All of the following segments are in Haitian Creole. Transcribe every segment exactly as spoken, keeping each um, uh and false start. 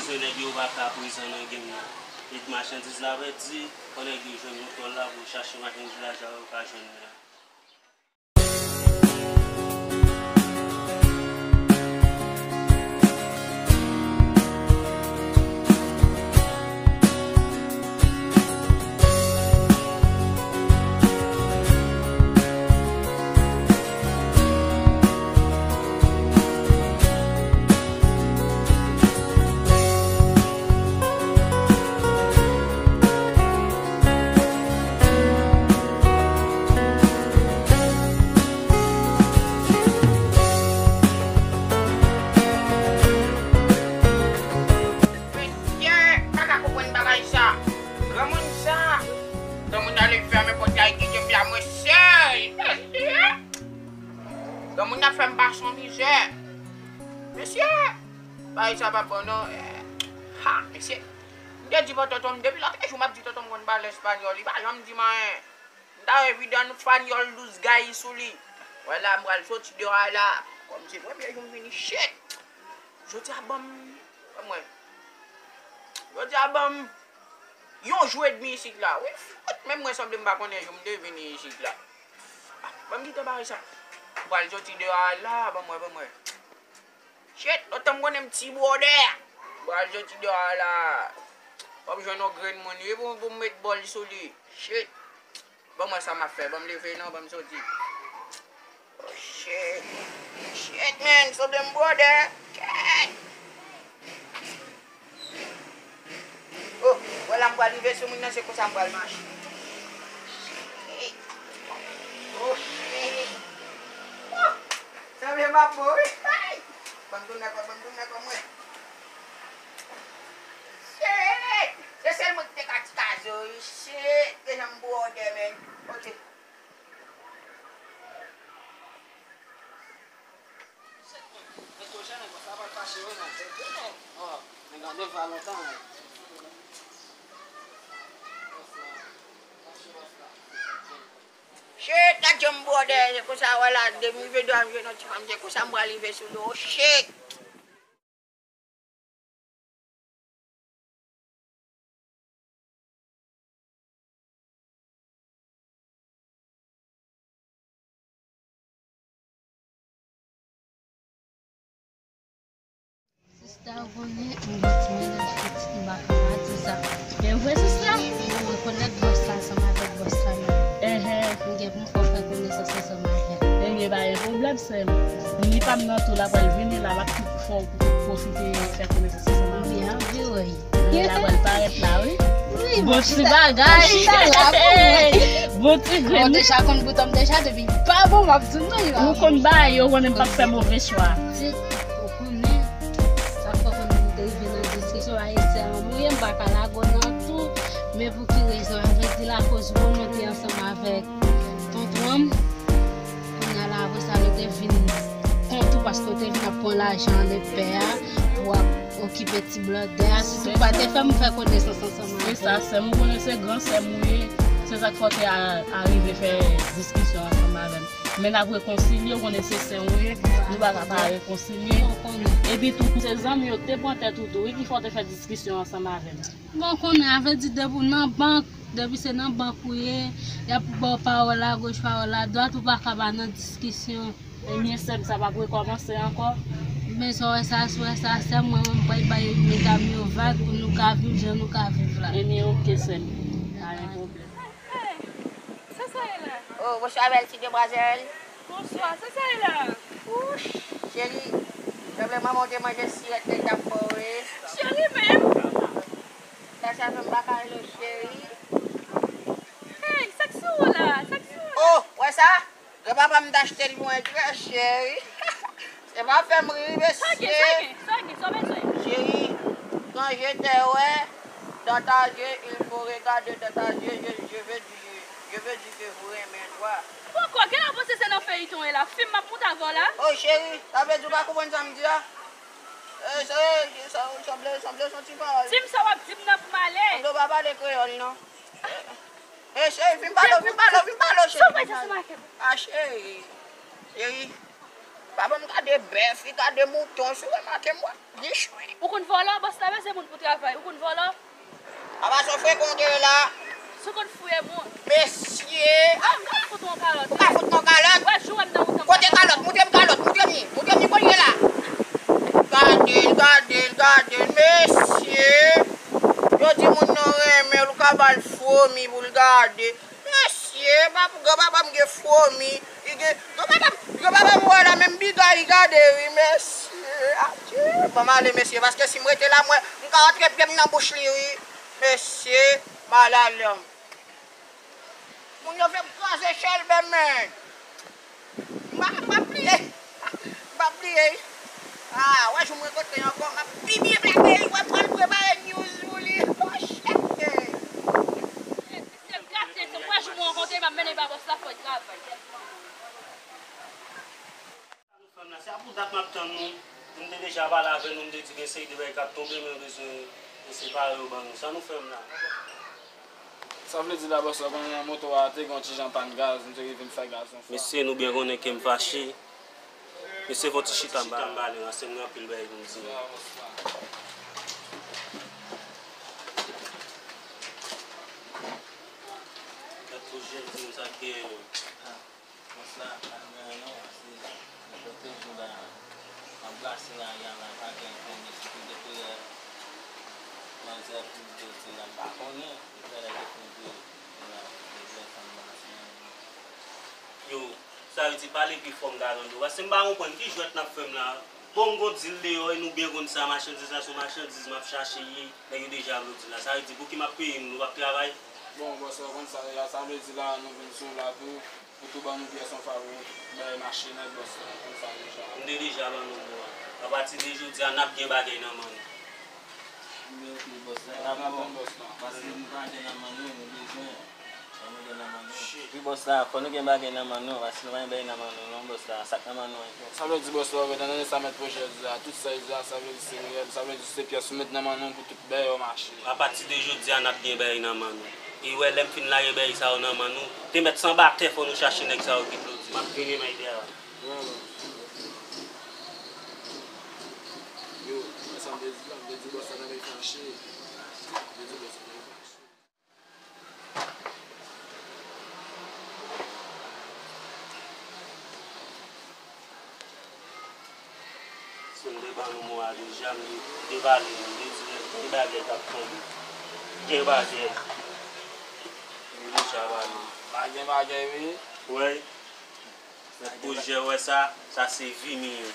Ke nèg yo pa ka prezan nan game nan. E machandiz la pèdi, fò nèg yo jwenn yon tòl la pou chache machandiz la, jan yo ka jwenn li a. Mesye, pa ka konprann bagay sa. Granmoun sa. Granmoun ale fèmen pòt la, kite m la, mwen sèl. Mesye. Granmoun nan fè m pase yon mizè. Mesye. Bagay sa pa bon non. Eh, ha, mesye. M te di pou tonton m, depi lòt jou m ap di tonton m konn pale espanyòl, li pa janm di m anyen. M ta evidan nou fanyòl douz gay sou li. Wè la, m pral soti deyò a la. Kòm se premye jou m vini, shit. Jodi a ban m, ban mwen. Jodi a ban m yon jou edmi isit la. Wi, fout, menm mwen sanble m pa konnen jou m te vini isit la. Ah, ban m kite bagay sa. M pral soti deyò a la, ban mwen, ban mwen. Shit, lòt tan m konnen m ti bwòdè. M pral soti deyò a la. Fò m jwenn yon grenn moun, wi, pou, pou m met bòl sou li. Shit. Ban mwen sa m ap fè, ban m leve non, ban m soti. Oh shit. Shit, man, sanble m bwòdè. Shit. Oh, wè la m pral rive sou moun nan, se konsa m pral mache. Shit. Oh shit. Oh, sanble m ap bon, wi. Hey! Ban m tounen kò, ban m tounen kò mwen. Shit! Se sèl mwen ki te ka ti kaze wi. Shit! Deja m bwòdè, man. Ok. Shit, gad jan m bwòdè, se konsa, wè la, depi m rive deyò a, m jwenn yon ti fanm, se konsa m pral rive sou li, oh shit. Sista, ou konnen, m gen ti mennaj pitit, m pa ka pa di sa. E vre, sista? Ou rekonèt bòs la ansanm avèk bòs la menm. Enhen. M gen pou m fè w fè konesans ansanm avè l. Ebyen, pa gen pwoblèm, sè m. Ni pa m nan tou la pral vini la, m ap fè w pwofite fè konesans ansanm avè l. Byen, anviwòy. Li la pral parèt la, wi. Wi, bon ti bagay. Bon ti grenn. Ou deja konn bouton m deja, depi pa bon, m ap di w non, li pa bon. Ou konn bagay yo, konnen m p ap fè move chwa. Ou konnen, sa fè konnen m te rive nan diskisyon, ayisyen an mouye, m pa ka lage w nan tou. Men pou ki rezon? Avèk di lakoz volonte ansanm avèk tonton an m. Kounye a la, apre sa, nou te vin kont ou, paske w te vin ap pran lajan anlè pè a pou w ap okipe ti blòdè a. Se tou pa te fè m fè konesans ansanm avè l. Se sa, sè m, ou konnen se gran sè m ou ye. Se sa k fè w te a, arive fè diskisyon ansanm avè m. Men n ap rekonsilye, ou konnen se sè m ou ye. Nou pa ka pa rekonsilye. Epi tou, se zanmi yo k te pran tèt ou tou, wi, ki fè w te fè diskisyon ansanm avè m. Bon, konnen, avèdi depi w nan bank, depi se nan bank ou ye, y ap ba w pawòl agoch, pawòl adwat, ou pa ka pa nan diskisyon. Ebyen, sè m, sa p ap rekòmanse ankò. Men sa w wè sa, si w wè sa, sè m, mwen menm, m pral bay medam yo vag pou nou ka viv jan nou ka viv la. Ebyen, oke, sè m. Pa gen pwoblèm. Hey, sa sa ye la? Oh, bonswa, bèl ti demwazèl. Bonswa, sa sa ye la? Wouch, cheri, sanble manman w te manje sirèt ke l t ap fè w, wi. Cheri menm? Sa, sa fè m pa ka rele w cheri. Hey, sa k sou ou la? Sa k sou ou la? Oh, wè sa? Granpapa m t achte l pou mwen, trè cheri. Se pa fè m ri, mesye. Sa gen, sa gen, sa w bezwen? Cheri, quand je te vois, dans ta yeux, il faut regarder dans ta yeux, je, je veux dire, je veux dire que vous aimez toi. Poko, gen la panse se nan feyiton e la. Fim m ap moute avè w la. Oh, cheri, sa vle di w pa konprann sa m di a? Eh, se, se, sanble, sanble se yon ti pawòl. Di m sa w ap di m nan pou m ale. Sanble w pa pale kreyòl, non. Eh, cheri, vin pale, vin pale, vin pale, cheri. Sa w wè sa, sa make? Ah, cheri. Cheri. Pa ban m gade bèf, li gade mouton, si w remake m wè, li chwi. Ou konn vòlò, bòs la bezwen moun pou travay, ou konn vòlò? Apa se frekan w te ye la? Si w konn fouye moun. Mesye! Ah, m ka fout ou yon kalòt. Ou ka fout mwen yon kalòt? Wè, jou wè m nan mouton. Kote kalòt? Moutre m kalòt, moutre m li, moutre m li kounye la. Gade l, gade l, gade l, mesye! Yo di moun nan renmen l, ou ka ba l fwomi pou l gade. Mesye, pap-, granpapa m gen fwomi. Li gen, granpapa m, granpapa m wè la, menm bigay li gade, wi, mesye. Adye, ban m ale, mesye, paske si m rete la, mwen, m ka rantre pye m nan bouch li, wi. Mesye, m ale ale. Moun yo fè m kraze chèlbè, men. M pa, m pa bliye. M pa bliye. Ah, wè, jou mwen kontre ankò, m ap pi byen plake, wè, pral prepare news pou li. Oh, shit. Se m gate, se mwen jou mwen rankontre, m ap mennen ba bòs la fò l travay. Nou fè m la, se a pou dat m ap tann nou. Nou te deja pale avè nou, nou te di gen seri de bagay k ap tonbe, men yo bezwen yo separe yo ban nou. Sa nou fè m la? Sa vle di la, bòs la, konnen moto a te gen yon ti jan pàn gaz, nou te rive n fè gaz yon fwa. Mesye, nou byen konnen ke m fache. Mesye, fò ti chita m pale, paske m gen anpil bagay pou m di nou. Gad pou jèn di m sa k genyen menm. Bòs la, pa gen anyen non, paske nenpòt jou la, m ap brase lari a la, pa gen anpil de sekirite, manzè pou m te di la, m pa konnen, epi lè yo fin di la, yo vle fè m brase. Yo, sa vle di pale pi fò m ka tande w, paske m pa konprann ki jwèt n ap fè m la. Bon, m gon dil deyò, e nou byen konn sa, machandiz la se yon machandiz m ap chache ye, nèg yo deja vle dil la. Sa vle di pou ki m ap peye moun, nou p ap travay? Bon, bòs la, w konn sa deja, sa vle di la, nou vin sou la tou. Ou tou ban nou pyès yon fwa pou bay mache nèg bòs la, konn sa deja. M te deja ban nou mo a. Apati de jodi a, n ap gen bagay nan men nou. Ebyen, oke, bòs la. N ap tann bòs la. Paske nou pa gen nan men nou, nou bezwen. Fò nou gen nan men nou. Wi, bòs la, fò nou gen bagay nan men nou, paske nou pa gen bagay nan men nou, non, bòs la. Sa k nan men nou an? Sa vle di, bòs la, ou ret ann tande sa mèt pwojè di la, tout sa l di la, sa vle di se reyèl, sa vle di se pyès ou met nan men nou pou tout bagay yo mache. Apati de jodi a, n ap gen bagay nan men nou. E wè, lè m fin lage bagay sa yo nan men nou, te mèt se anba tè fò nou chache nèg sa yo ki vle w di. M ap vini, my dear. Wè, wè. Yo, wè sa m te di la, m te di bòs la ta vin fache. M te di bòs la ta vin fache. Si m te ban nou mo a deja, m te pale, m te di gen bagay k ap tonbe. Gen bagay. M deja pale. Pa gen bagay, wi. Wi. Mèt pwojè, wè sa, sa se vi m ye.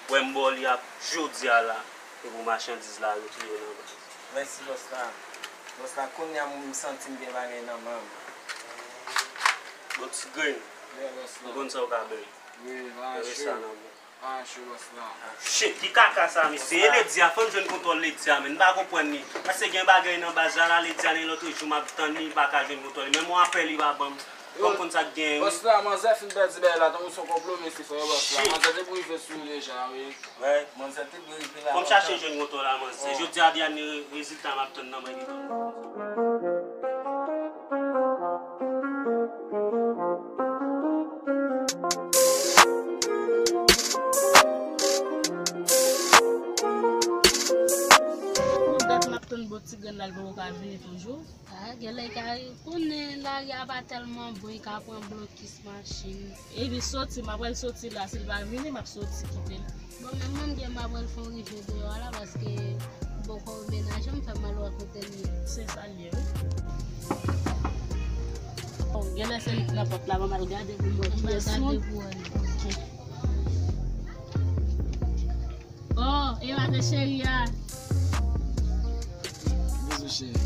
Wè m ba w li a jodi a la. E pou machandiz la retounen nan baz. Mèsi bòs la. Bòs la, kounye a m santi m gen bagay nan men m. Bon ti grenn. Wi, bòs la. Ou konn sa w ka bay. Wi, pa cho. Nan men. Pa cho, bòs la. Shit, ki kaka sa, mesye? E ledi a, fò n jwenn kontwòl ledi a, men n pa konprann li. Paske gen bagay nan baz la, la, ledi a, nan lòt jou, m ap tann li, m pa ka jwenn kontwòl li. Menm yon apèl, li pa ban m. Fò m konn sa k genyen, wi. Bòs la, manzè fin pèdi bagay la, tankou se yon konplo, mesye, frè, bòs la. Manzè te pou rive sou li deja, wi. Wè, manzè te pou rive la lontan. Fò m chache jwenn kontwòl a manzè. Jodi a, dènye rezilta m ap tann nan men li. Pou dat m ap tann bon ti grenn la, li poko ka vini toujou. Ah, genlè ka konnen lari a pa tèlman bon, li ka pran blokis machin. Epi soti, m ap pral soti la, si l pa vini, m ap soti kite l. Bon, men mwen, m gen m ap pral fè yon rive deyò a la, paske m poko menaje m, fè m al wè kote l ye. Se sa l ye, wi. Bon, genlè se nan pòt la, ban m al gade pou m wè kiyès moun. Ok. Oh, e maten cheri a. Bizou cheri.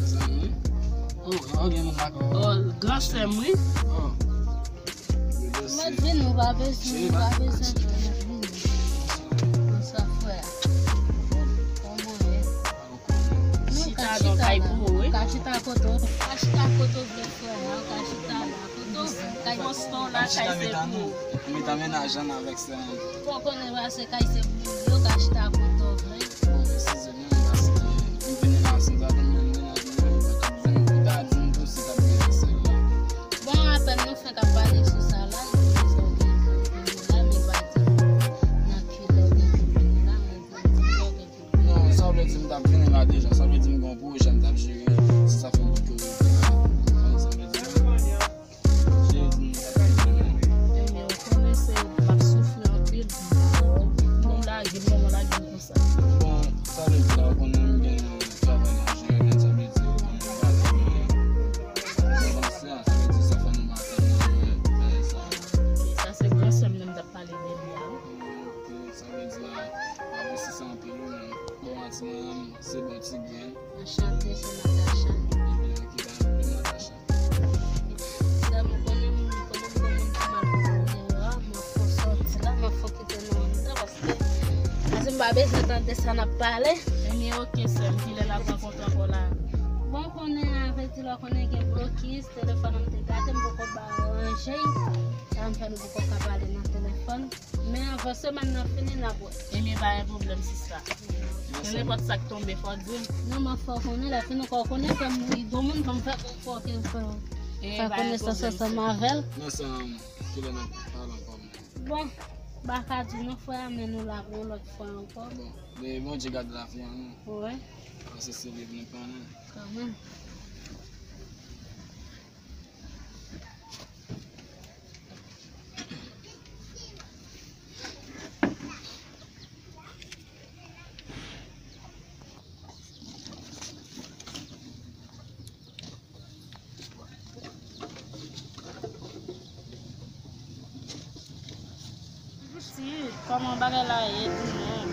Zanmi. Oh, oh, gen moun lakay ou. Oh, gran sè m, wi. Oh. Mèt vin, nou pa bezwen, nou pa bezwen. Mèt vin. Bonswa, frè. Kòman w ye? Nou ka chita la. Chita non, kay pou ou, wi. Ka chita kote w, ka chita kote w vle, frè. Ou ka chita la. Kote w, kay Boston la, kay se pou ou. Epi m ta mennaj an avèk sa. Fò konnen pa se kay se pou yo, ka chita kote w vle. Bon, eskize m, paske m vini la san atann menm mennaj mwen, li pa t ap janm, li ta di m tou si t ap gen sèl la. Bon, apèn nou fèk ap pale sou sa la, li di sa w gen pou vini la, men pa di Pa bezwen tande sa n ap pale. Ebyen, oke, sè m, kilè n ap rankontre ankò la? Bon, konnen, avèti lè w konnen gen blokis, telefòn an m te gate, m poko ba ranje. Sa m fè nou poko ka pale nan telefòn. Men anvan semèn nan fini, n ap wè. Ebyen, pa gen pwoblèm, sista. Men nenpòt sa k tonbe, fò w di m. Non, mwen fè w konnen, lè fini, w konnen, kòm li bon moun, fò m fè, fò ke fè, fè konesans ansanm avè l. Non, sè m, kilè n ap pale ankò? Bon, m pa ka di non, frè, men nou la pou yon lòt fwa ankò. Bon, men Bondye gade lavi an nou. Wi. Paske se li pou nou konnen. Kanmenm. Pitit, kòman bagay la ye, di mwen?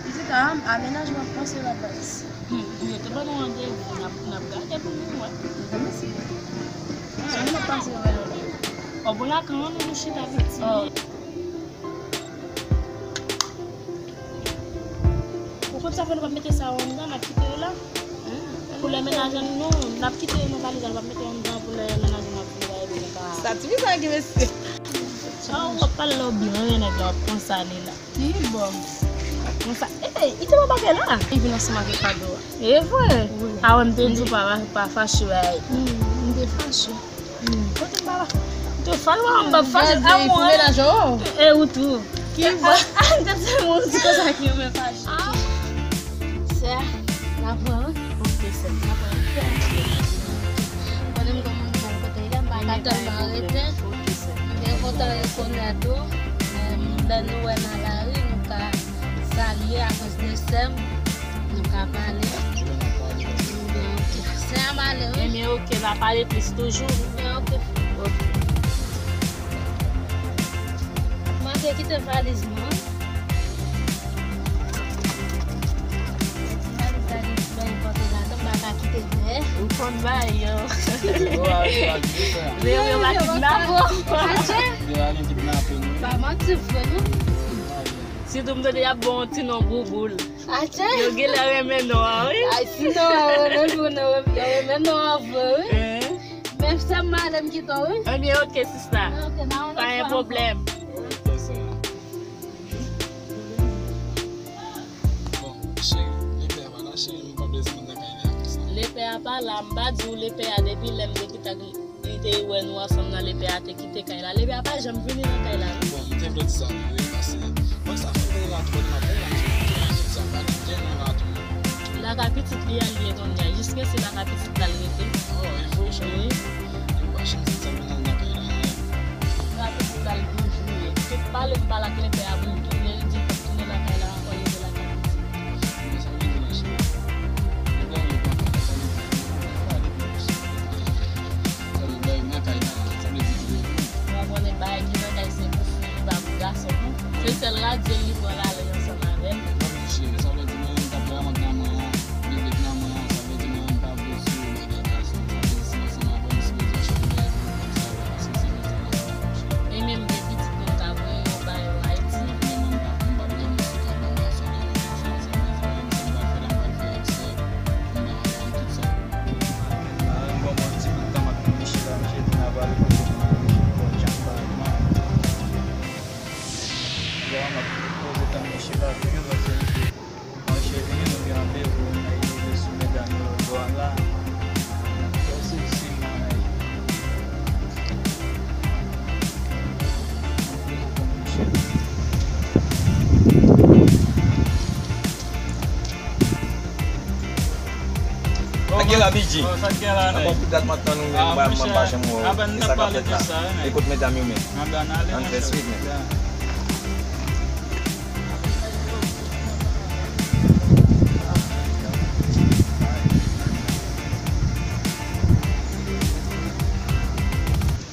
Pitit, a, amenajman ap panse la baz. Hmm, yo te ban nou randevou, n ap, n ap gade pou nou wè. Mèsi. Sèlman pase wè. Ò, bon, la, kòman nou chita pitit? Ò. Ou konn sa fè nou pa mete sa yo anndan, n ap kite yo la. Pou lè mennaj an nou, n ap kite yo nan valiz la, n ap mete yo anndan pou lè mennaj an ap vini, ba yo nou ka. Sa ti fi sa ki mesye. Sa w ap pale la, ou byen, nèg la, w ap pran sa li la. Ki bon. W ap pran sa. Ey, li te ban bagay la. Li vin ansanm avèk kado a. E vre? Wi. A wè, m te di w pa, pa fache, bay. Hmm, m te fache. Hmm, kote m pa la? M te fè l, m ap fache, a mwen. Pou mennaj ou? E ou tou. Ki vwa? A, a, m te di moun di konsa ki renmen fache. Sè, n ap pran, wi. Ok, sè. N ap pran. Konnen m gon moun ki mal kote l ye, m pa ka tèlman rete. Ok, sè. M byen kontan rekonèt ou. Em, lè nou wè nan lari, nou ka salye akoz de sè m, nou ka pale. Ebyen, ok. Sè a pale, wi. Ebyen, ok, n a pale plis toujou. Ebyen, ok. Ok. Mwen te kite valiz mwen. Valiz la gen ti bagay enpòtan ladan, m pa ka kite l dèyè. Ou konn bagay yo. Yo, yo, yo, pa kidnape. Atchè. Yo, yo, kidnape nou. Pa manti vre, non. Sitou m tande y ap ba w yon ti non Gougoul. Atchè. Yo genlè renmen non an, wi. Ay, si non an renmen, pou non, yo renmen non an vre, wi. Hein? Men sè m, m ale, m kite w, wi. Ebyen, ok, sista. Ok, nan yon lòt fwa ankò. Pa gen pwoblèm. Ok, sè. Bon, cheri, lepè a pa la, cheri, m pa bezwen nan kay la konsa. Lepè a pa la, m pa di w lepè a depi lè m te kite ak li. Li te wè nou ansanm nan, lepè a te kite kay la. Lepè a pa janm vini nan kay la, non. Bon, m te vle di sa tou, wi, paske mwen sa fè m la twò nan kay la, sa pa li gen nan la tou. Lakay pitit li a, li ye kounye a. Jiskaske lakay pitit la, l rete. Oh, e vre, cheri? Wi. Li pa janm santi sa vin nan kay la, non. Lakay pitit la, li toujou ye. Tout pale m pale ak lepè a pou l tounen, li di l p ap tounen lakay la ankò, li rete lakay pitit. Men sa vle di la, cheri. Li gen yon papa, sa vle di li pa li plis. Sa vle di nan kay la, sa vle di ki de nou. Mwen konnen bagay ki nan kay se pou fi, li pa pou gason, non. Se sèl la, Dye li pran lari ansanm avè l. Mwen di cheri, sa vle di mwen menm, m t ap bay amant nan mwen an, li vle nan mwen an, sa vle di mwen menm, m pa vle sou bagay gason. Sa vle di si ansanm avè m, si bezwen chanje bagay pou mwen, sa vle di se sèl sa la. E menm gen pitit nou ka voye yo ba yo Ayiti. Monchè, vini, nou gen randevou, nou rive sou medam yo bò la. Fò se si mwen. Nan ki la, Bidji? Oh, sa k gen la, nèg? Bon, pou dat m ap tann ou menm, mwen, mwen pa janm wè w. E sa k ap fèt la? E kot medam yo menm? Ann fè swiv, men.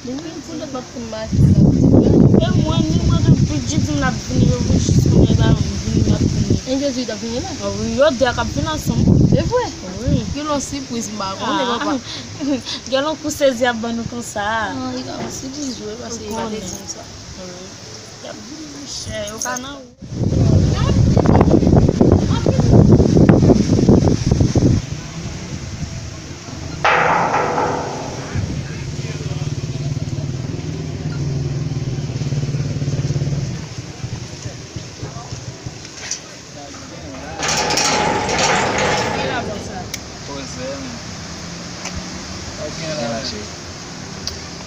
Li menm pou lòt m ap konn mache la, pitit la. E mwen, ni mwen, depi Bidji di m l ap vini, yo vin jis kounye a, ba m vini, m ap vini. E Jezi t ap vini la? Ah wi, yo de a k ap vin ansanm. E vre? Wi. Gen yon sipriz m pa konnen, papa. Gen yon kou sezi ap ban nou konsa. Ah, li ka yon sipriz vre, paske li pa te di m sa. Wi. Y ap vini, monchè, yo ka nan wout. Gen la, cheri.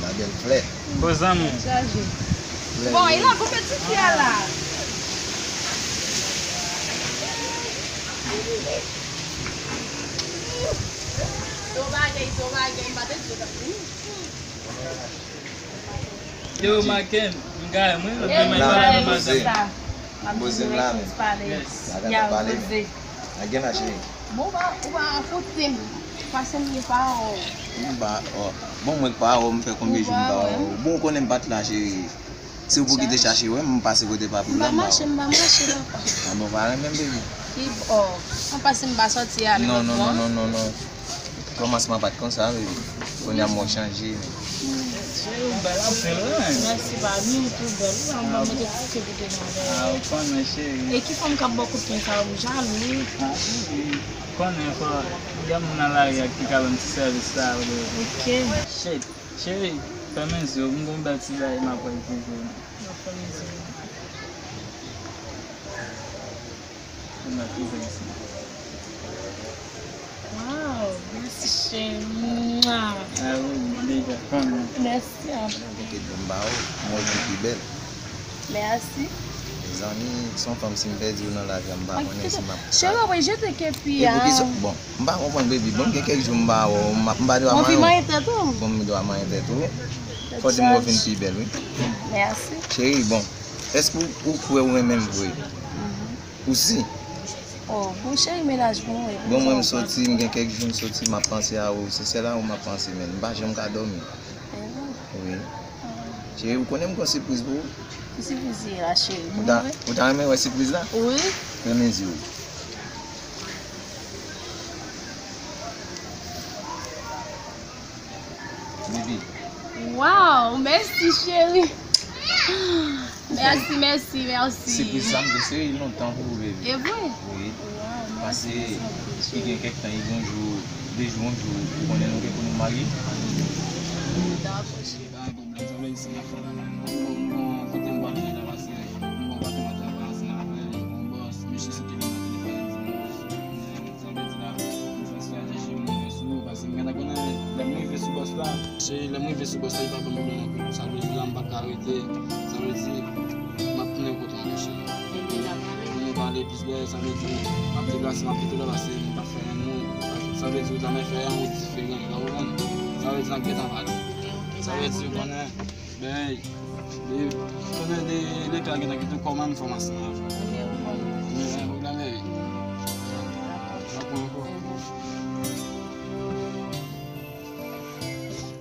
La bèl flè. Bon, zanmi. Flè. Bon, e la pou peti fi a la. Yo, Maken, m gare mwen, mwen menm pale avèk madanm. Poze m la, men. Yes. Madanm ap pale. Gen la, cheri. Bon, ou pa, ou pa fout, pase m yon pawòl. M ba, oh. Bon, mwen pa wè w, m fè konbyen jou m pa wè w. Bon, ou konnen m pa t la, cheri. Si w pou kite chache wè m, m pase kote papi w la, m ba w. M pa mache, m pa mache, papa. Ah, bon, pa renmen m, baby. Li, oh, m pase m pa sòti a. Non, non, non, non, non, non. Kòmansman pa t konsa, baby. Kounye a m wè w chanje. Cheri, ou bèl anpil, wi. Mèsi, baby, ou tou bèl. Ou pa mete ti cheve de nan. Ah, ou konnen, cheri. E ki fanm k ap ba w kout pwen sa a, ou jalou, wi. Ah, wi. Konnen fò gen moun nan lari a ki ka ban m ti sèvis sa a, vre. Ok. Shit, cheri, fèmen zye w, m gon bèl ti bagay m ap wè pou ou. M ap fèmen zye m. M ap fèmen zye m. Waw, mèsi cheri. Mwa. Ah wi, m deja konnen. Mèsi anpil. Mete bon ba ou, mwen vin pi bèl. Mèsi. Mezanmi, se yon fanm si m pèdi w nan lavi a, m pa konnen si m ap. Cheri, ou jete kepi a. E poukisa? Bon, m pa konprann, baby. Bon, gen kèk jou m pa wè w, m pa, m pa dwe manyen w. Ou anvi manyen tèt ou? Bon, m dwe manyen tèt ou, wi. Fò di m ou vin pi bèl, wi. Mèsi. Cheri, bon, èske ou, ou kwè ou renmen m vre? Ou si? Oh, bon, cheri, mennaj mwen, wi. Bon, mwen, m soti, m gen kèk jou m soti, m ap panse a ou. Se sèl a ou m ap panse, men m pa janm ka dòmi. Wi. Cheri, ou konnen m gon sipriz pou ou. Ki sipriz ye la, cheri? Ou ta, ou ta renmen wè sipriz la? Wi. Fèmen zye w. Baby. Waw, mèsi, cheri. Mèsi, mèsi, mèsi. Sipriz sa m te sere lontan pou ou, baby. E vre? Wi. Waw, mèsi. Paske li gen kèk tan, li gen yon jou, de jou, yon jou, ou konnen nou gen pou nou marye. Dakò, cheri. Pa gen pwoblèm, sa vle di si n ap fè la menm. Bon, bon, kote m pral jwe la, paske m gon patwon mwen travay ansanm avè l, yon bòs, mesye sot te vin nan telefòn, li di m, sa vle di la, m fè estrateji, m rive sou ou, paske m gentan konnen, lè m rive sou bòs la, se lè m rive sou bòs la, li pa ban m pwoblèm anpil. Sa vle di la, m p ap ka rete. Sa vle di, m ap tounen kote w ankò, cheri. Pou nou pale plis byen, sa vle di, m ap deplase, m ap kite w la, paske m p ap fè anyen non. Sa vle di, ou ta renmen fè yon wout diferan, ou ta konprann? Sa vle di, n ap gentan pale. Sa vle di, ou konnen, men, e, konnen de, de ka gentan kite kòman m fè ansanm avè w. Gen pwoblèm, baby. Dakò, ankò.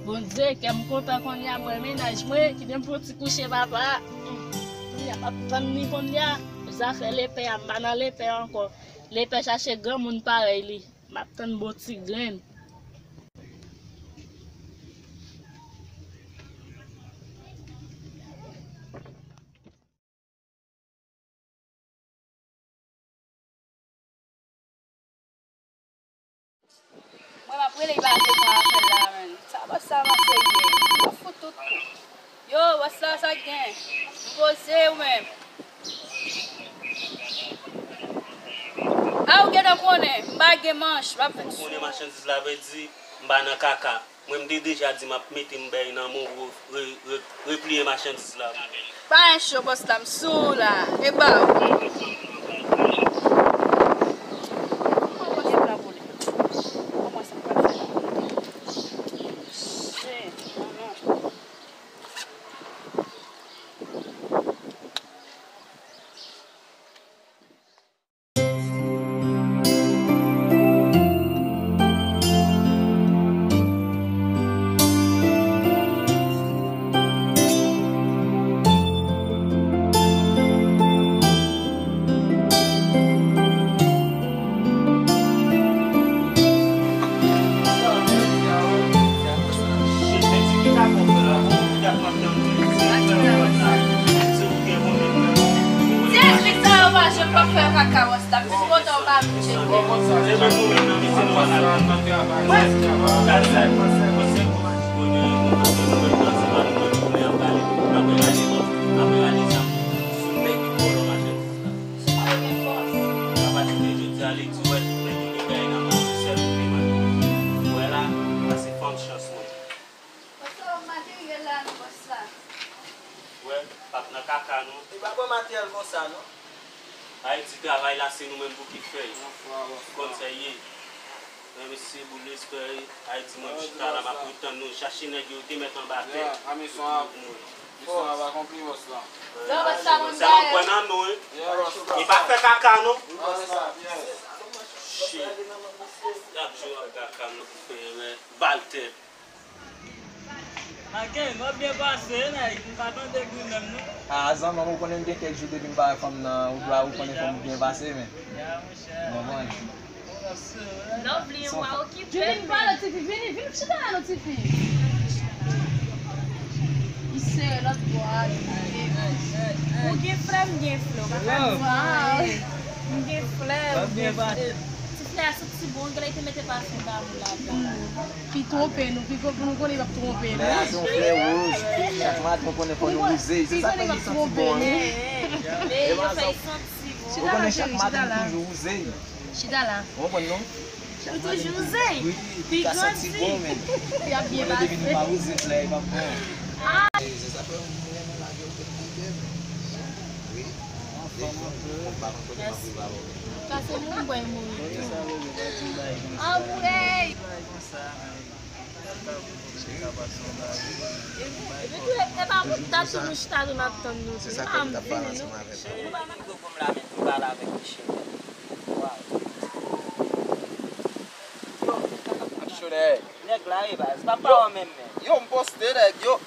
Bondye, kè m kontan kounye a, mwen, mennaj mwen, kite m fè yon ti kouche, papa. Kounye a, m ap tann li kounye a. Zafè lepè a, m pa nan lepè ankò. Lepè chache granmoun parèy li. M ap tann bon ti grenn. Mwen m ap rele, li pa vle pran apèl la, menn. Sa bòs sa ranse ye. M ap fout tout kou. Yo, bòs la, sa k gen? M poze ou menm. A, ou gentan konnen, m pa gen manch, m ap vin sou ou. Ou konnen machandiz la vle di, m pa nan kaka. Mwen, m te deja di m ap mete m bèy nan men w, re, re, repliye machandiz la. Pa gen cho, bòs la, m sou ou la. E ba w. Kòman sa m pral fè la? Shit, non, non. Ti esprit sa yo pa jwenn pa fè kaka wòs la. Vin kontan w pa vin tcheke. Ap nan kaka, non. Li pa pran materyèl konsa, non. Ayiti, travay la, se nou menm pou ki fè l. Kòm sa ye. Mwen, mesye, boul espè, Ayiti, mwen, m chita la, m ap ret tann nou. Chache nèg yo te mèt anba tè. Misyon ap akonpli, bòs la. Non, bòs la, mwen sa mwen pran nan nou, wi. Li pa fè kaka, non. Shit. Y ap jwe ak kaka, non. Bal tè. Makenn, w ap byen pase, nèg. M pa tande gri menm, non. Ah, zanmi, ou konnen m gen kèk jou depi m pa wè fanm nan, ou dwa ou konnen fanm byen pase, men. Ya, monchè. Ou konprann? Lovely, ou a okipe. Vini, vini, pale, tifi, vini, vini, chita la, non, tifi. Li sere lòt bò a, li sere. Ou gen flè, m gen flè, ou pa ka di anyen. M gen flè, ou gen flè. Ti flè a santi bon, genlè li te mete pafen damou ladan. Pi twonpe nou, pi twonpe nou konnen li p ap twonpe nou. Flè a se yon flè wouj. Chak maten ou konnen fò nou wouze. Se sa k fè li santi bon, wi. Men yo fè l santi bon. Ou konnen chak maten nou toujou wouze. Chita la. Ou konprann, non? Ou toujou wouze. Wi, pi ka santi bon, men. Li ap byen pase. Depi nou pa wouze, flè, li p ap bon. Ah! Se sa fè mwen renmen lage yo fè koube, men. Wi. Anfòm, anfòm. Kase moun bwè mouri tou. Anmwey! Epi, epi tou, e pa pou dat tou nou chita tou n ap tann nou tou. Li pa anvi vini, non. Cheri, m gon gòm la, men m pale avèk Michel. Waw. Yo, ap cho nèg. Nèg la, e baz, pa m pa wè menm, men. Yo, m poste, nèg, yo.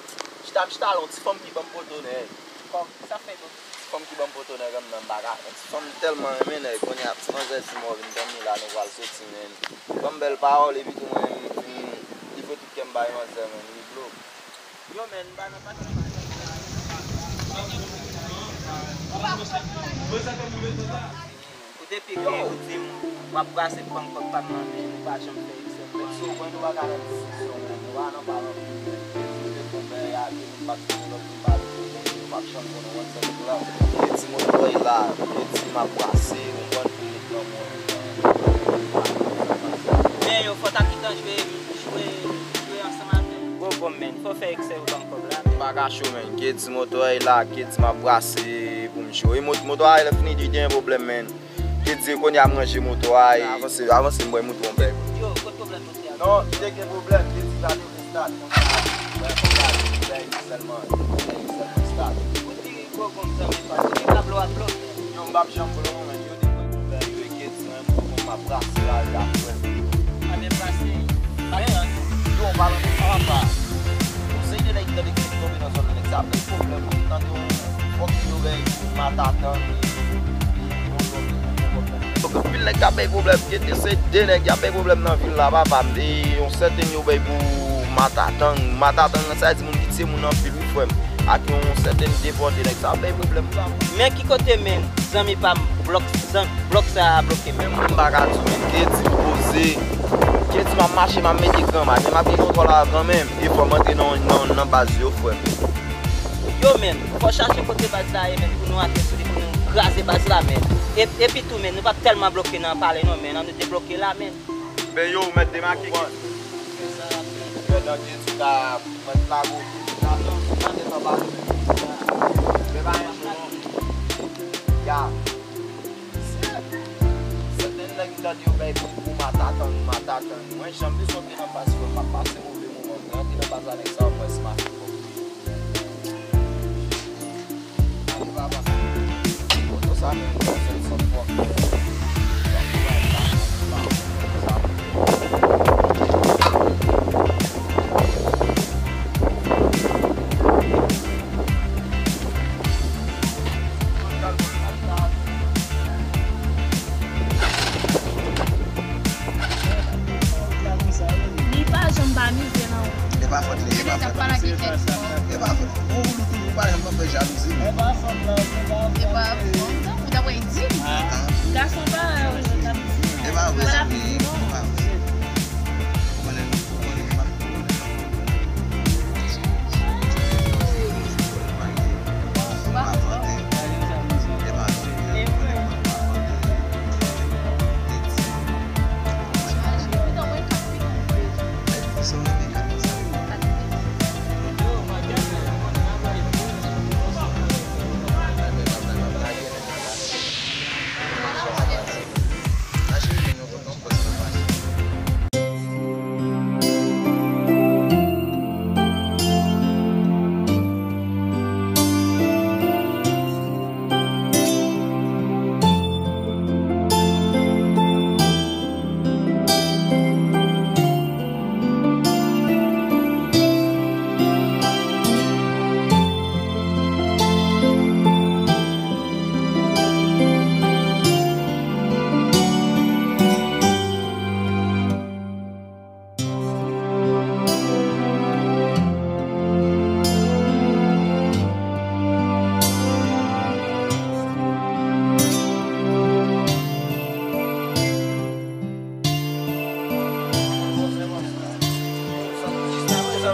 Chita, m chita la, yon ti fanm ki ban m poto, nèg. Kòm, sa fè, bon. Ti fanm ki ban m poto nèg anndan m pa ka. Yon ti fanm m tèlman renmen nèg. Kounye a ti manzè di m, "Mò, vin tann nou la, nou pral soti, men." Ban m bèl pawòl, epi tou mwen, m fin livre tout kè m bay manzè, men li blok. Yo, men, m pa nan pati. Ou pa konn. Ou depi ke ou di m w ap brase bank kòb pa m nan, men nou pa janm fè eksè. Menm si w kwè nou pa ka nan diskisyon, men nou pa nan pale anpil, men nou te konbè, y a de moun pa t konn lòt, nou pa t konn lòt, nou p ap janm konnen w konn sèl pou la. Li di mwen kwè la, li di m ap brase, ou konprann, pou met nan mwen. Men yo fò ta kitan jwe, jwe, jwe ansanm avè m. Gwo gòm, men, fò fè eksè yo ban m kòb la, men. M pa ka cho, men, Kedi Motò la, Kedi m ap brase pou m cho. E mot-, moto a lè fini di gen pwoblèm, men. Kedi kounye a m ranje moto a e avanse, avanse m bwè moto yon bèk. Yo, kot pwoblèm moto a? Non, li te gen pwoblèm, Kedi pa te vle stat konsa. Bwè konsa, li bèy li sèlman, li bèy li sèlman stat. Ou di gwo konsa, men pa di li pa blow ap blow. Yo, m p ap janm blow, men yo te pran konbè, yo e Kedi, men moto m ap brase la, y ap wè. A byen brase. Pa gen anyen. Yo, an palan de sa, papa. Yon seri de nèg ki tande ki tonbe nan zòn nan, nèg sa ap gen pwoblèm, wi. Tande yon fòk yo bay pou Matatann, yon lòt, yon lòt. Donk, anpil nèg k ap bay pwoblèm. Gen de, se de nèg k ap bay pwoblèm nan vil la, papa. E yon sèten yo bay pou Matatann. Matatann, sa vle di moun ki tiye moun anpil, wi, frè m. Ak yon sèten depòte, nèg sa ap bay pwoblèm, sa. Men ki kote, men, zanmi pa m, blòk, zan-, blòk sa a bloke, men. Men mwen m pa ka di w, men, Kedi m poze. Kedi m ap mache, m ap mete granmay, men m ap gen kontwòl la kanmenm. E fò m antre nan, nan, nan baz yo, frè m. Yo, men, fò chache kote baz la ye, men, pou nou antre sou li, pou nou kraze baz la, men. E, epi tou, men, nou p ap tèlman bloke nan palè, non, men, ann nou debloke la, men. Ben yo, ou mèt demake. Yo, nan Kedi ka mèt lago. Gade nan baz. Men pa yon cho, non. Ya. Sèten nèg m tande yo bay pri pou Matatann, Matatann. Mwen janm bezwen antre nan baz yo, m ap pase move moman. Mwen antre nan baz la, nèg sa yo mwen smash. Moto sa menm, se yon sòt fòk. Li pa janm pa mize nan ou. E pa fòt li, e pa fòt li. E pa fòt. Ou, ou, ou, ou pa janm nan fè jalouzi, non. E pa fòt la, e pa fòt. E pa fòt, ou ta wè di. Gason pa, e pa vre, zanmi, e pa vre. Ou konnen, ou konnen,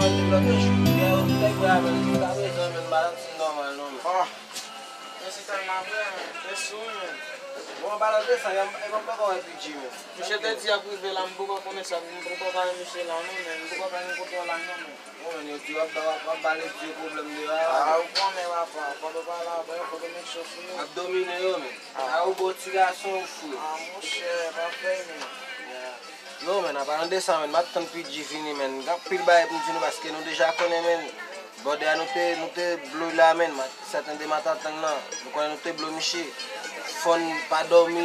Lòt jou, gen yon nèg mwen avè l, jiska prezan, men m pa santi m nòmal non, men. Ah. Men se tèlman vre, men. E sou, men. Bon, an palan de sa, e m, e m poko wè P G, men. Misye te di ap rive la, m poko konnen sa, m poko pa wè misye la, non, men. M poko pa gen kote w la, non, men. Bon, men, yo di w ap, w ap, w ap ba Ledi pwoblèm deyò a. Ah, ou konnen, papa, fò nou pale avè yo, fò nou make sure sou yo. Ap domine yo, men. Ah. A ou bon ti gason ou fre. Ah, monchè, pa fè, men. Yeah. Yo, men, an palan de sa, men, m ap tann P G vini, men. Gen anpil bagay pou m di nou, paske nou deja konnen, men. Bòdè a nou te, nou te blow la, men. Sèten de matantan nan. Nou konnen nou te blow misye. Fò n pa dòmi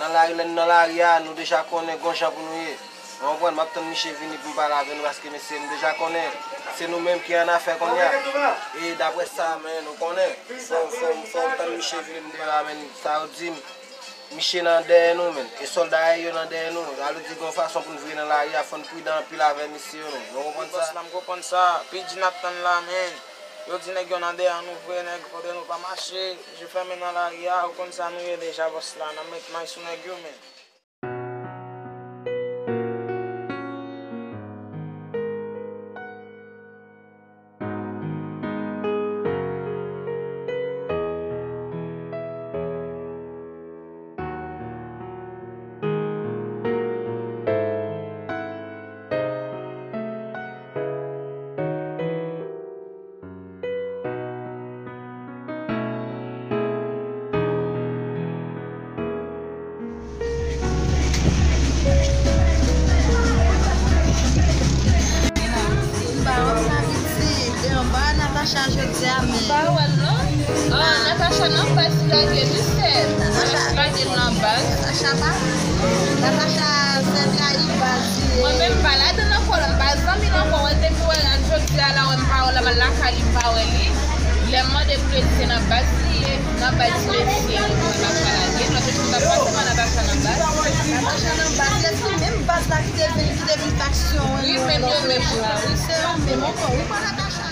nan lari, lè n nan lari a, nou deja konnen gon jan pou nou ye. Ou konprann, m ap tann misye vini pou m pale avè nou, paske mesye, nou deja konnen se nou menm ki an afè kounye a. E daprè sa, men, nou konnen, fò, fò, fò tann misye vini deyò a, men, sa yo di m, misye nan dèyè nou, men, e sòlda a yo nan dèyè nou. Sa vle di, gon fason pou n vire nan lari a, fò n pridan anpil avè mesye yo, men, nou konprann sa? Bòs la, m konprann sa, P G n ap tann la, men, yo di nèg yo nan dèyè nou vre, nèg, faudrait nou pa mache, je fèmen nan lari a, ou konn sa nou ye deja, bòs la, n ap met may sou nèg yo, men. M pa wè sa pitit, e anba Natacha jodi a, men. M pa wè l non. Ah, Natacha nan baz li lage li sèl. Natacha lage l nan baz. Natacha pa. Natacha sèl trayi baz li ye. Mwen menm m pa ladan ankò la, m pa zanmi l ankò. Wè depi wè jodi a la, wè m pa wè l, m al lakay li, m pa wè li. Lè m mande pou l, se nan baz li ye. Nan baz mesye, mwen pa ka lage. Lòt jou m t ap pase, mwen Natacha nan baz. Natacha nan baz, se menm baz la ki te vin, ki te vin faksyon an. Wi, menm yo menm. Wi, se yo menm ankò. Wi, pa Natacha.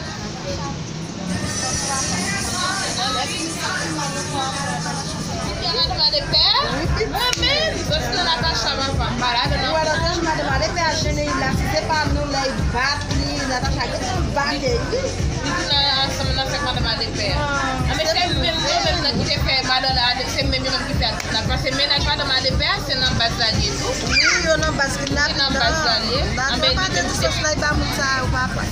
Ou te al demande pè? Wi, pi mwen menm. Sòsi nan Natacha, papa. M pa ladan non. Ou wè lòt jou, madanm ale pè a jennen la, si se pa nou, lè y bat li, Natacha gentan bat li, wi. Li tounen ansanm nan fèk madanm ale pè a. Ah, men se menm yo menm nan ki te fè madanm la, se menm yo menm ki fè Natacha, se mennaj madanm ale pè a, se nan baz la li ye tou. Wi, yo nan baz kidnapin nan. Nan baz la li ye. Anben, li menm se sniper moun sa yo, papa.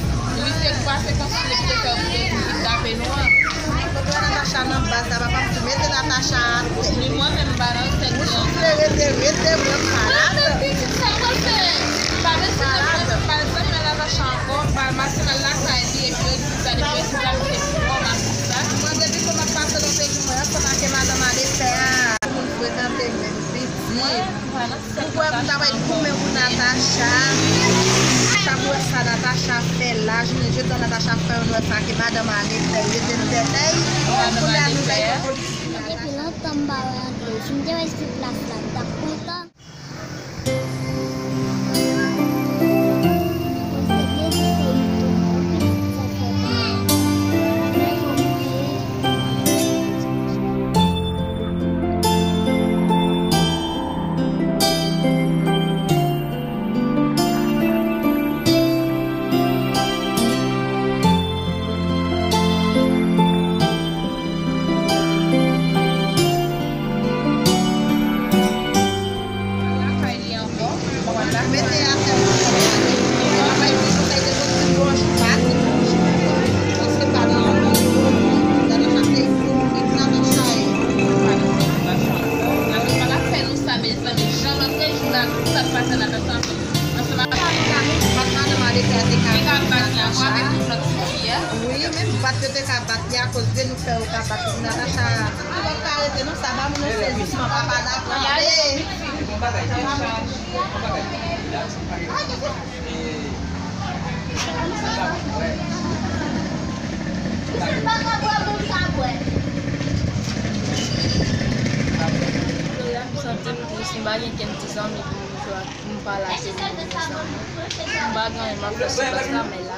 Li se kwa se konsa li te fè yo pou te vin kidnape nou an. Kote Natacha nan baz la, papa, m tou mete Natacha atè. Ni mwen menm, m pa nan sèt li ankò. Rete, rete, mwen malad. Mwen menm, pitit sa, mwen fè. M pa bezwen nan mwen, m pa bezwen nan Natacha ankò, m pa mache nan lakay li, epi yo di sa, depi yo di sa, m se pwòm ak sa. Mwen, depi kòman m pase nan peyi mwen, ansanm ak madanm ale pè a, moun frekante menm, pitit. Ou kwè m ta pral goumen pou Natacha? Sa pou wè sa Natacha fè la, jounen jodi a Natacha fè yon lòt sa ke madanm ale fè, rete tèt, kounye a nou fè yon polis. Depi lontan m pa wè André, si m te wè l sou plas la, m t ap kontan. Lakay li ankò. Mete atè. Papa di konsèy de konstwi yon jou pa di. Paske pa nan yon moun, nan yon chak peyi, pou nou viv nan yon chay. Natacha pa ka fè nou sa, mezanmi. Jan lòt jou la, tout sa k pase Natacha ansanm ak madanm ale pè a te ka bat Natacha. Wi, menm bat yo te ka bat li akoz de nou fè yo ka bat li. Natacha, nou p ap ka rete non, sa ba moun nan sezisman, papa la tande. Gloria, m santi m tris, m pa gen kenn ti zanmi pou m jwe ak, pou m pale ak yo, pou m zanmi. M pa gen anyen m ap fè sou plas la, men la.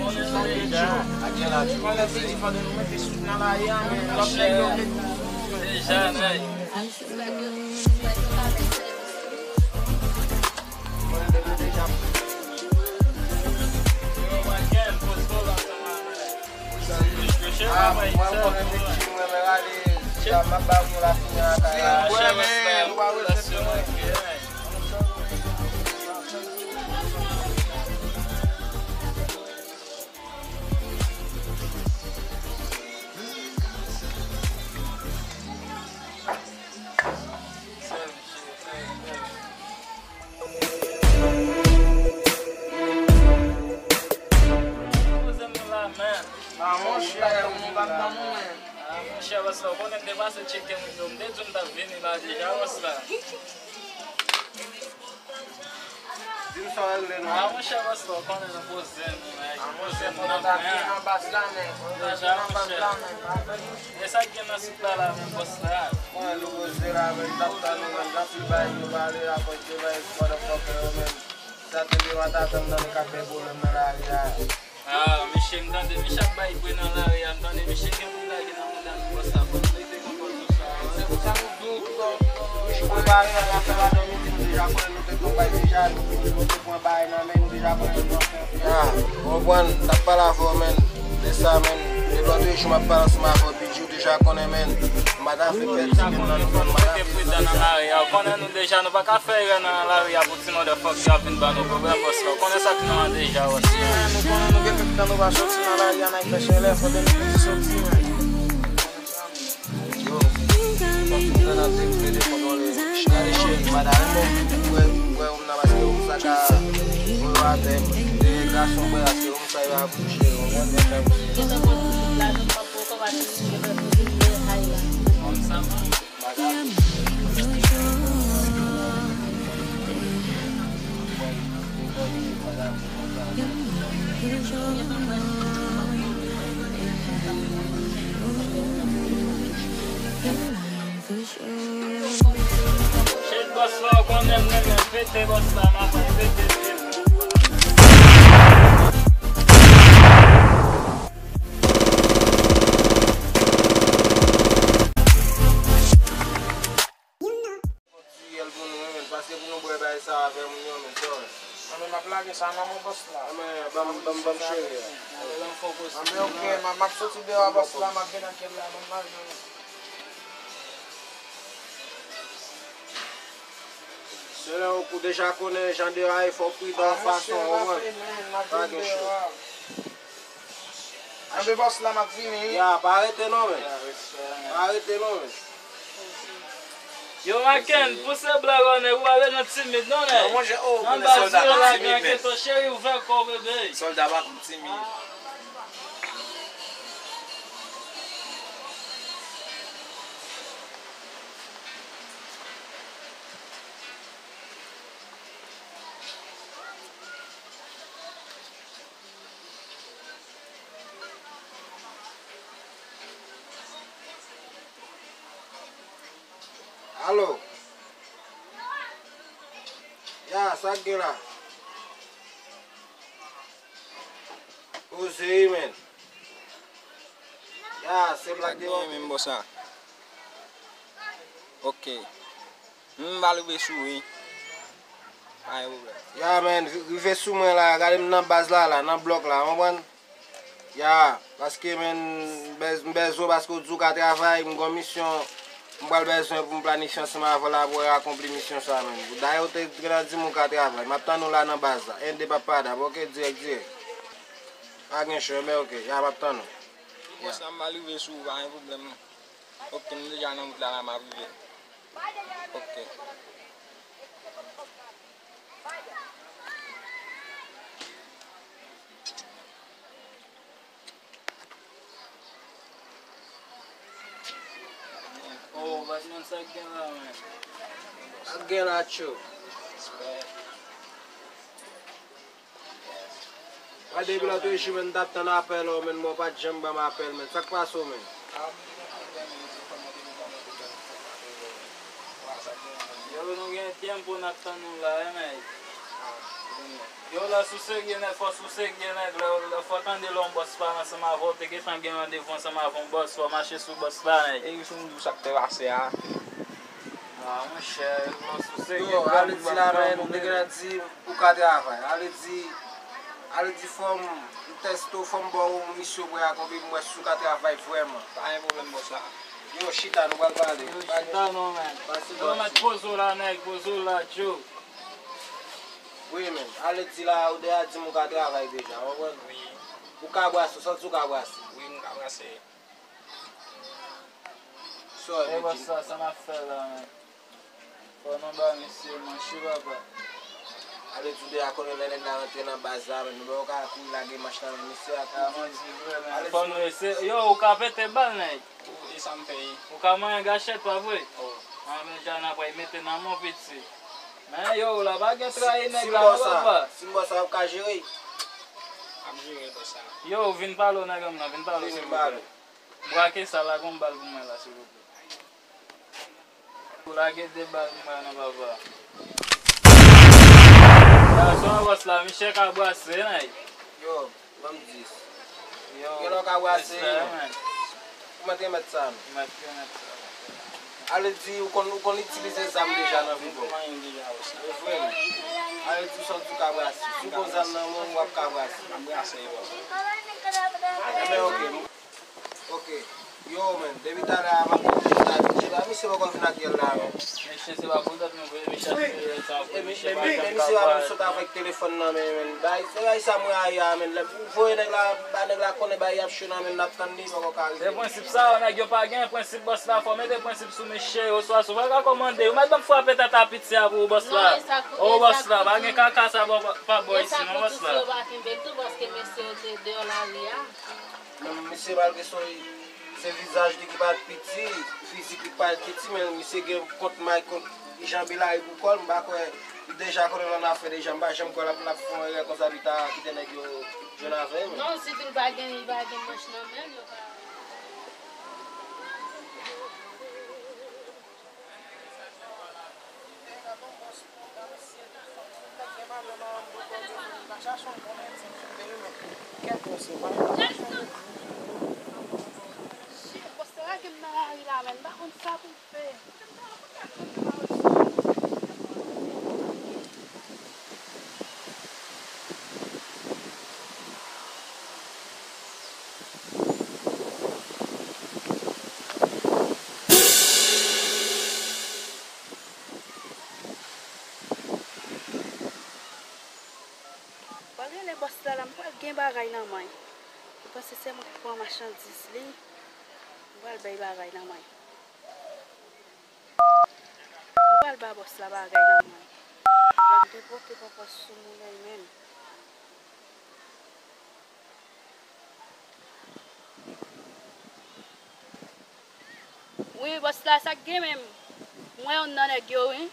konnen nou deja. Ou konnen se ki fòde nou mete sou nan lari a, men lòt nèg yo met nou sou. Deja, nèg. Yo, Michael, poze w ansanm avè. Ah, mwen, mwen konnen Big G, mwen, mwen rale, m ap ba nou la fini lakay la. Mwen, men, nou pa bezwen fè mwen. Ah, monchè, ou pa t ban mwen. Ah, monchè, paske w konnen m te pase tcheke moun yo, m te di w m t ap vini la deja, bòs la. Di m sa w regle non. Ah, monchè, paske w konnen nou poze nou, nèg. Ah, monchè, fò nou ta vin anba la, men. Deja, monchè. E sa k gen nan sik la, la, men, bòs la? Mwen, nou poze la, men, n ap tann ou, men, anpil bagay nou pale, apre de bagay, motherfucker, yo, men. Sa te devan ta tann nan, nou ka fè pwoblèm nan lari a. Ah, mesye, m tande mesye ap bay bri nan lari a, m tande mesye gen bri lage nan mouda nou, bòs la, fò nou rete konpòte nou sa. Se pou sa nou di w, nou prepare, n ap fè ladan midi, nou deja konnen nou te konpay deja, nou, nou te pran bagay nan men, nou deja konnen nou ap fè. Ah, ou konprann, m t ap pale avè w, men, de sa, men, de lòt jou, m ap pale ansanm avè w, Bidjou deja konnen, men, m pa ta fè pèdi, men, nan nou fè, m pa ta fè. Mete pridan nan lari a, ou konnen nou deja, nou pa ka fè erè nan lari a pou ti motherfucker yo ap vin ban nou pwoblèm, bòs la. Ou konnen sa k nan an deja, bòs la. Men, nou konnen nou gen tout tan nou pa soti nan lari a, n a fè chalè, fò de nou piti soti, men. Yo, fòk nou nan te plede kontwole. Gade cheri, m pa ta renmen w wè, wè, wè, nan paske ou sa ka voye atè, e gason, bwè, paske ou sa yo a bouche, ou konprann, men sa bouche. Gentan pran tout la, nou pa poko pa fini, gentan pran tout lè ay la. Kòm sa, man. Shit, bòs la, ou konnen m renmen pete, bòs la, m ap pete. Ti yèl pou nou, men, men, pase pou nou bwè bagay sa avè moun yo, men, sa w wè. Anben, m ap lage sa nan men bòs la. Anben, ban m, ban m, ban m cheri a. Anben, ok, m a, m ap soti deyò a bòs la, m ap vin ak kèl la, ban m lage nan men. Selon ou deja konnen jan deyò a ye, fò w pridan fason, ou konprann? Pa gen cho. Anben bòs la, m ap vini, wi. Ya, pa rete non, men. Pa rete non, men. Yo, Maken, pouse blag, ou pa bezwen timid non, nèg. Nan baz yo la, gen keto, cheri, ouvè kò w, bebe. Sòlda pa konn timid. Alo. Ya, sa k gen la? Poze wi, men. Ya, se blag de menm, bòs la. Ok. M va rive sou ou wi. Pa gen pwoblèm. Ya, men, ri- rive sou mwen la. Gade m nan baz la, la, nan blòk la, w konprann? Ya, paske, men, m bez- m bezwen w paske w di w ka travay, m gon misyon, m pral bezwen pou m planifye ansanm avè w la pou w akonpli misyon sa, men. Dayè, w te gentan di m ou ka travay. M ap tann ou la nan baz la. Ende pa padab, ok, dirèk, dirèk. Pa gen cho, men ok, ya, m ap tann ou. Bòs la, m va rive sou ou, pa gen pwoblèm. Ok, m deja nan wout la, la, m ap rive. Ok. Oh, Batman, sa k gen la, men? Sa k gen la, tcho? Respè. Gade, depi lòt jou, men, m t ap tann apèl ou, men, mwen, w pa t janm ban m apèl, men. Sa k pase w, men? Yo, nou gen tempo n ap tann nou la, wi, nèg. Yo, lè sou serye nèg, fò sou serye nèg, lè, lè fò tande lè yon bòs pale ansanm avè w, te gentan gen randevou ansanm avè yon bòs, fò mache sou bòs la, nèg. E wi, si m di w sa k te pase a. Ah, monchè, lè sou serye. Yo, ale di la, men, m te gentan di ou ka travay. Ale di, ale di fò m, m tèste w, fò m ba w misyon pou w akonpli, m wè si w ka travay vrèman. Pa gen pwoblèm, bòs la. Yo, chita, nou pral pale. Yo, chita non, men. Yo, mèt poze w la, nèg, poze w la, tcho. Wi, men. Ale di la, ou deja di m ou ka travay deja, w konprann? Wi. Ou ka brase, w santi w ka brase? Wi, m ka brase. Sa w vle di? Sa, sa n ap fè la, men. Fò nou ba misye manche, papa. Ale di w deja konnen lè nèg la rantre nan baz la, men nou wè w ka kouri lage manch nan men misye a. A, manti vre, men. Fò nou eseye. Yo, ou ka pete bal, nèg. Ou, e sa m fè ye. Ou ka manyen gachèt, pa vre? Oh. A, men jan n ap mete nan men w, piti. Men yo, la pa gen trayi nèg la, non, papa. Si m bò sa, w ap ka jere? M ap jere, bòs la. Yo, vin pale w, nèg an m nan, vin pale w, silvouplè. Brake sa, lage yon bal pou mwen la, silvouplè. Ou lage de bal pou mwen non, papa. Gason bòs la, misye ka brase, nèg. Yo, ban m dis. Yo, gen lè w ka brase, respè, men. Ou mèt remèt sa, non? Mèt remèt sa. Ale di, ou konn, ou konn itilize zam deja nan vi w? M konn manyen deja, bòs la. E vre, men. Ale di, w santi w ka brase. Si w gon zam nan men w, w ap ka brase. M ap brase, bòs. Enben, ok. Ok. Yo, men, depi talè a, m ap di misye la, misye poko vin ak yèl la, men. Mesye, se pa pou dòt nou vre, mesye, se sa pou mesye, men, men misye pa menm sot avèk telefòn nan, men, men, bay, se bay sa mwen a ya, men, lè pou voye nèg la, ba nèg la konnen bay y ap cho nan men, n ap tann li, poko ka rive. Se prensip sa, nèg yo pa gen prensip, bòs la, fò mete prensip sou mesye, oswa si w pa ka kòmande, ou mèt ban m frape tèt a piti a pou ou, bòs la. O, bòs la, pa gen kaka sa, pa bò isi, non, bòs la. Yo pa kenbe l tou, paske mesye yo te deyò lari a. Men misye, malgre se, se vizaj li ki pa t piti, fizik li ki pa t piti, men misye gen kont may, kont janbe lari pou kò l, m pa kwè, li deja konnen l annafè deja, m pa janm kwè l ap, l ap fè yon erè konsa, li ta kite nèg yo jwenn avè l. Non, si tou l pa gen, li pa gen manch nan men l, yo pa. Pral rele bòs la la, m pral gen bagay nan men. M panse se mwen ki pran machandiz li. M pral bay bagay nan men. M pral ba bòs la bagay nan men. L ap depote pòpòs sou moun li menm. Wi, bòs la, sa k gen menm? M wè youn nan nèg yo, wi.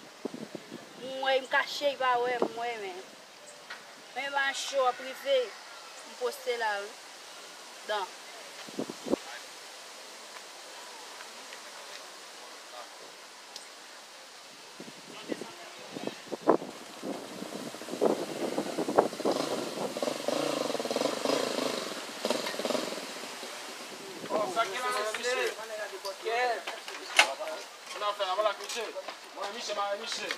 M wè, m kache, li pa wè m, m wè, men. Men pa cho ap rive, m poste la, wi. Dan. Mwen, Michel, mwen, Michel.